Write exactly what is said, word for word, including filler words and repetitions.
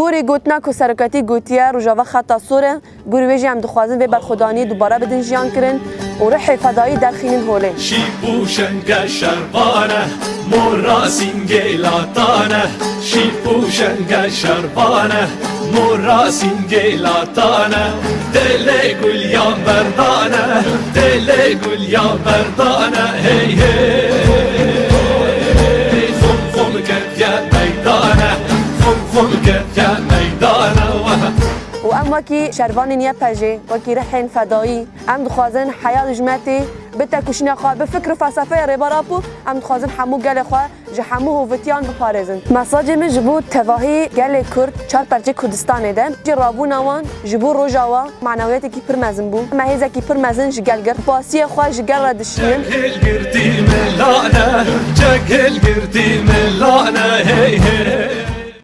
Gorî gotina ku serokatî gotiye Rojava xeta sor e, gorî wê jî em dixwazin vê berxwedaniyê dubare bidin jiyan kirin û rihê fedayî derxînin holê. Şîp û şenge şervan e, mora sîngê latan e. Şîp û şenge şervan e, mora sîngê latan e. Dilê guliyan berdan e, dilê guliyan berdan e. Hey hey, xum xum ketiye meydan e, xum xum ketiye meydan e. Û em wekî şervanên Y P J, wekî rihên fedayî, em dixwazin heya dijmetê bi tekoşîna xwe, bi fikr û felsefeya Rêber Apo, em dixwazin hemû gelê xwe ji hemû hovitiyan biparêzin. Mesajê min ji bo tevahî gelê Kurd çar perçê Kurdistanê de, ji rabûna wan ji bo Rojava manewiyetekî pir mezin bû. Me hêzekî pir mezin ji gel girt. Spasiyê xwe ji gel re dişînin. Çek hilgirtî milane, çek hilgirtî milane, hey hey.